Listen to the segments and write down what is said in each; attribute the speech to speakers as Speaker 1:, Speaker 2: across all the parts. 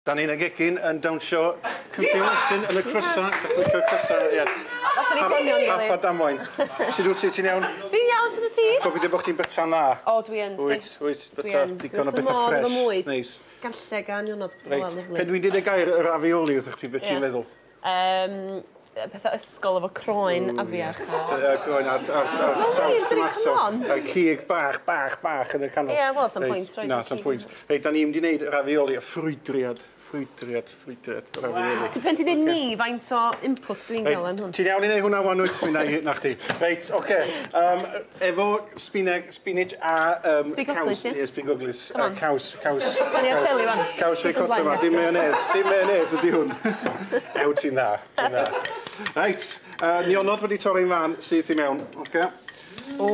Speaker 1: Da ni'n y gegin yn dawnsio Cwmti Westyn yn y crysa. Dach chi'n licio'r crysa? Ie.
Speaker 2: Nathon ni ffonio'n gilydd.
Speaker 1: Hap a damwain. Sut wyt ti? Ti'n iawn?
Speaker 2: Dwi'n iawn, sut wyt ti?
Speaker 1: Gobeithio bod chdi'n byta'n dda.
Speaker 2: O, dwi yn, sti.
Speaker 1: Wyt, wyt, byta digon o bethau ffres. Neis.
Speaker 2: Garlleg a nionod.
Speaker 1: Reit, pen dwi'n deud y gair ravioli wrthych chdi, beth ti'n feddwl?
Speaker 2: Pethau ysgol efo croen afiach
Speaker 1: a... Croen a saws tomato. A cig bach, bach, bach yn y canol.
Speaker 2: Ie, wel, sam pwynt.
Speaker 1: Na, sam pwynt. Reit, da ni'n mynd i wneud ravioli, y ffrwydriad, ffrwydriad, ffrwydriad, ravioli.
Speaker 2: Ti pen ti'n dweud ni, faint o input dwi'n gael yn hwn?
Speaker 1: Ti'n iawn i wneud hwnna wan, wyt? Mi na i, na chdi. Reit, oce. Efo spinach a caws. Ie, sbigoglys. Caws, caws.
Speaker 2: Da ni ar teli wan.
Speaker 1: Caws ricotta ma, dim mayonnaise. Dim mayonnaise ydi hwn. Ew, ti'n dda, ti'n dda. Reit, nionod wedi torri'n fan syth i mewn, oce.
Speaker 2: O!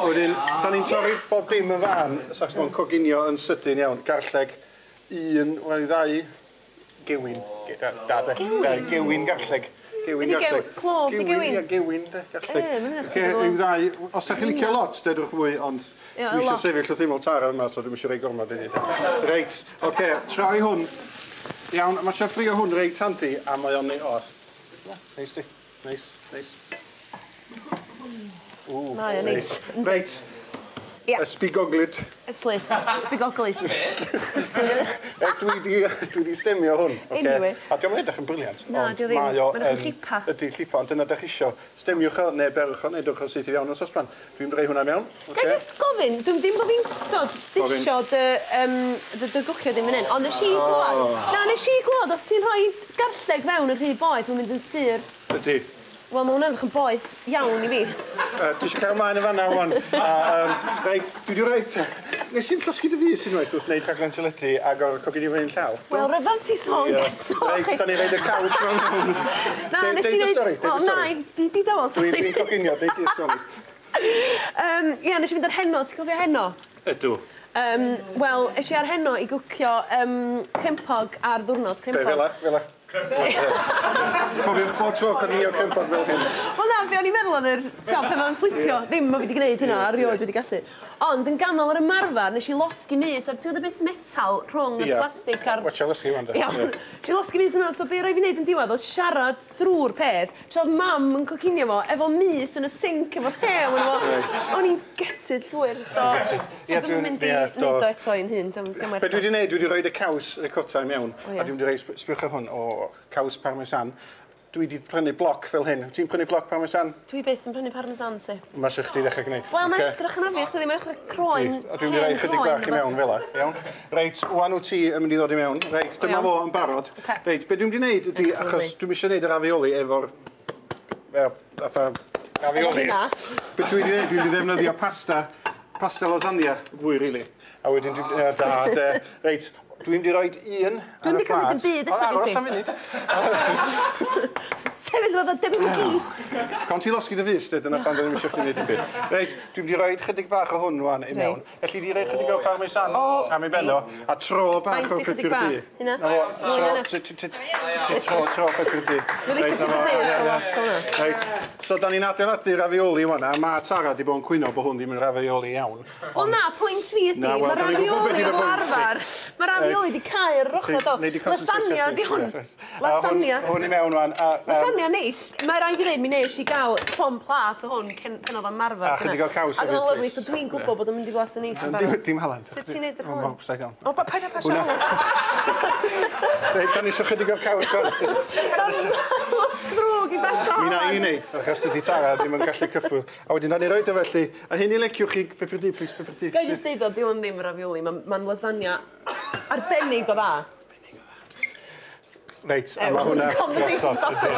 Speaker 1: Wedyn, da ni'n torri bob dim yn fan, sa'ch chi'n coginio yn sydyn iawn. Garlleg, un, wel, ddau, gewin. Da, de.
Speaker 2: Gewin?
Speaker 1: Gewin garlleg. Gewin garlleg.
Speaker 2: Clof, di gewin?
Speaker 1: Ie, gewin, de, garlleg. Oce, ryw ddau. Os da chi'n licio lot, dedwch fwy, ond dwi eisiau sefyll wrth ymyl Tara yma, so dwi'm eisiau rhoi gormod iddi. Reit, oce, troi hwn. Iawn, mae eisiau ffrio hwn reit handi, a mae o'n neud o. Neis di. Neis, neis. Ww,
Speaker 2: Mae o'n neis.
Speaker 1: Reit.
Speaker 2: Ia.
Speaker 1: Y sbigoglyd.
Speaker 2: Y slys. Sbigoglyd.
Speaker 1: Dwi di stemio hwn.
Speaker 2: Anyway.
Speaker 1: A dio'm yn edrych yn brilliant.
Speaker 2: Na, dio ddim.
Speaker 1: Mae o
Speaker 2: Mae'n edrych yn llipa.
Speaker 1: Ydy, llipa, ond dyna dach isio. Stemiwch o, neu berwch o, neu dewch o syth i fewn o'r sosban. Dwi'n rhoi hwnna mewn.
Speaker 2: Ga i jyst gofyn, dwi'n dim bod fi'n t'od, disio dy, dy dy gwcio ddim yn hyn, ond nes i glwad, na, nes i glwad, os ti'n rhoi garlleg fewn yn rhy boeth, mae'n mynd yn sur.
Speaker 1: Ydy.
Speaker 2: Wel, mae hwnna'n edrych yn boeth iawn i fi.
Speaker 1: Ti eisiau cael mlaen yn fan'na, wan? Reit, dwi wedi rhoi... Nes i'n llosgi dy fys unwaith wrth wneud rhaglen teledu ag o'r coginio fy'n llaw.
Speaker 2: Wel, rhyfedd ti sôn.
Speaker 1: Reit, da ni'n rhaid y caws mewn hwn.
Speaker 2: Na, nes i
Speaker 1: Deud y stori, deud y stori.
Speaker 2: Na, di di dawel, sori.
Speaker 1: Dwi'n coginio, deud di'r stori.
Speaker 2: Ie, nes i fynd ar heno, ti'n cofio heno?
Speaker 1: Ydw.
Speaker 2: Wel, es i ar heno i gwcio crempog ar ddiwrnod crempog.
Speaker 1: Be, fela, fela. Cofiwch bob tro coginio crempog fel hyn.
Speaker 2: Wel na, be o'n i'n meddwl oedd yr, ti'n pan mae'n fflipio, ddim bod fi wedi gwneud hynna, erioed wedi gallu. Ond yn ganol yr ymarfer, nes i losgi mys ar, ti'n gwybod y bit metal rhwng y plastig a'r...
Speaker 1: Watcha losgi wan, de.
Speaker 2: Iawn. Nes i losgi mys yna, so be rhaid fi wneud yn diwedd oedd siarad drwy'r peth, tra oedd mam yn coginio fo, efo mys yn y sinc, efo rhew yn efo. O'n i'n gutted llwyr, so... So dwi'n mynd i wneud o eto i'n hun, dim werth o.
Speaker 1: Be dwi wedi wneud, dwi wedi rhoi y caws ricotta i mewn, a dwi wedi rhoi, sbiwch ar hwn, o caws parmesan. Dwi wedi prynu bloc fel hyn. Ti'n prynu bloc parmesan?
Speaker 2: Dwi byth yn prynu parmesan, si.
Speaker 1: Mae eisiau chdi ddechrau gwneud.
Speaker 2: Wel, mae'n edrych yn afiach, dydi? Mae'n edrych croen.
Speaker 1: A dwi'n mynd i roi chydig bach i mewn fel 'a, iawn? Reit, wan wyt ti yn mynd i ddod i mewn. Reit, dyma fo yn barod. Reit, be dwi'n mynd i wneud ydi, achos dwi'n eisiau gwneud y ravioli efo'r... fatha raviolis. Be dwi wedi gwneud, dwi'n mynd i ddefnyddio pasta, pasta lasagna, fwy, rili. A wedyn dwi'n... Da, de. Reit, dwi'n mynd i roi un ar y plat.
Speaker 2: Dwi'n mynd i cymryd yn byd eto gen ti.
Speaker 1: Aros am funud.
Speaker 2: Sefyll fatha debyg i.
Speaker 1: Con ti losgi dy fys, dyna pan dyn ni'n eisiau chdi wneud dim byd. Reit, dwi'n mynd i roi chydig bach o hwn wan i mewn. Elli di roi chydig o parmesan am ei ben o, a tro bach o pupur du.
Speaker 2: Hynna?
Speaker 1: Tro, tro pupur du.
Speaker 2: Dwi'n licio pupur du, so lot o hwnna.
Speaker 1: Reit, so da ni'n adeiladu ravioli wan, a mae Tara di bod yn cwyno bod hwn ddim yn ravioli iawn.
Speaker 2: Wel na, pwynt fi ydi, mae ravioli fel arfer, mae ravioli di cau ar yr ochr do. Lasagna di hwn. Lasagna.
Speaker 1: Hwn i mewn wan.
Speaker 2: Lasagna neis. Mae rhaid fi ddweud, mi nes i gael llond plat o hwn cyn pan oedd o'n marfer.
Speaker 1: A chydig o caws
Speaker 2: hefyd, please. A dyna'n lyfli, so dwi'n gwybod bod o'n mynd i flasu neis yn barod.
Speaker 1: Dim halan.
Speaker 2: Sut ti'n neud yr halan?
Speaker 1: O, upside down.
Speaker 2: O, paid â pasio halan.
Speaker 1: Reit, da ni eisiau chydig o'r caws wan.
Speaker 2: Drwg i basio halan.
Speaker 1: Mi na i wneud, achos dydi Tara ddim yn gallu cyffwrdd. A wedyn, da ni roed o felly. A hyn i leciwch chi, pupur du, please, pupur du.
Speaker 2: Ga i jyst deud o, di hwn ddim ravioli, mae'n lasagna arbennig o dda.
Speaker 1: Reit, a mae hwnna...
Speaker 2: Conversation starter.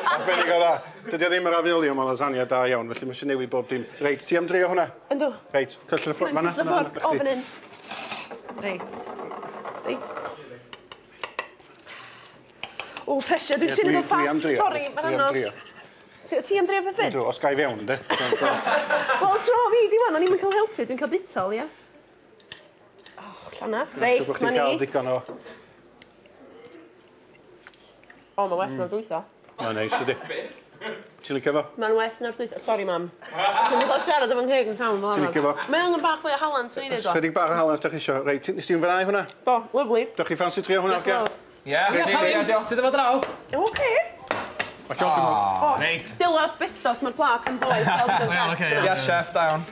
Speaker 1: Arbennig o dda. Dydy o ddim yn ravioli, ond mae lasagna da iawn, felly mae eisiau newid bob dim. Reit, ti am drio hwnna?
Speaker 2: Yndw.
Speaker 1: Reit, cyll y ffordd.
Speaker 2: Cyll y ffordd, o fan hyn. Reit. Reit. O, pressure, dwi'n trio neud o'n fast. Sori, mae'n anodd. Ti am drio beth fyd?
Speaker 1: Yndw, os ga i fewn, ynddo.
Speaker 2: Wel, tro fi, di wan, o'n i'm yn cael helpu, dwi'n cael bitol, ia. O, llanas, reit, ma' ni.
Speaker 1: Dwi'n siŵr bod chdi'n cael digon o...
Speaker 2: O, mae'n well na dwytha.
Speaker 1: Mae'n neis, ydy. Ti'n licio fo?
Speaker 2: Mae'n well na'r dwytha. Sorry, mam. Dwi'n mynd o siarad efo'n ngheg yn llawn fel
Speaker 1: Ti'n licio fo?
Speaker 2: Mae angen bach fwy o halan, swn i'n dweud o.
Speaker 1: Chydig bach o halan os da chi isio. Reit, nes ti'n fwynhau hwnna?
Speaker 2: Do, lovely.
Speaker 1: Dych chi ffansi trio hwnna,
Speaker 2: Diolch yn fawr.
Speaker 3: Ie, ie, diolch. Ti ddod draw?
Speaker 2: Oce.
Speaker 3: Reit.
Speaker 2: Dyla asbestos, mae'r plat yn boeth.
Speaker 4: Iawn, oce, iawn.
Speaker 3: Ie, chef, da iawn.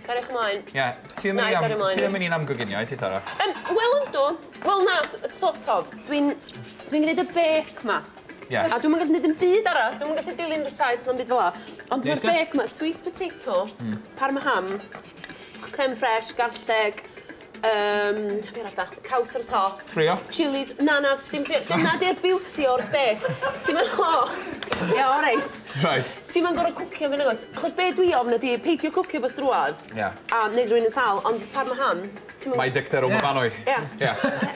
Speaker 2: Cariwch ymlaen.
Speaker 3: Ie, ti ddim
Speaker 2: Na,
Speaker 3: yn
Speaker 2: i gario
Speaker 3: mynd
Speaker 2: ymlaen.
Speaker 3: ti ddim yn un am goginio, ti, Sara?
Speaker 2: Wel, yndw. Wel, na, sort of. Dwi'n dwi gwneud y bake ma.
Speaker 3: Ie.
Speaker 2: A dwi'n gallu gwneud yn byd arall. Dwi'n gallu dilyn recipe na'n byd fel 'a. Ond mae'r
Speaker 4: Disgwyl.
Speaker 2: bake ma, sweet potato, parma ham, creme fraiche, garlleg, be arall da? Caws ar y top.
Speaker 3: Ffrio?
Speaker 2: Chilies, na, dim ffrio. Dyna di'r beauty o'r bake. Ti'n mynd, o, ie, o, reit.
Speaker 3: Right.
Speaker 2: Ti'n mynd gorfod cwcio fi nagos. Achos be dwi ofn ydi peidio cwcio beth drwadd.
Speaker 3: Ie.
Speaker 2: A neud rhywun yn sâl, ond parma ham, ti'n mynd.
Speaker 3: Mae dicter o Myfanwy.
Speaker 2: Ie.
Speaker 3: Ie.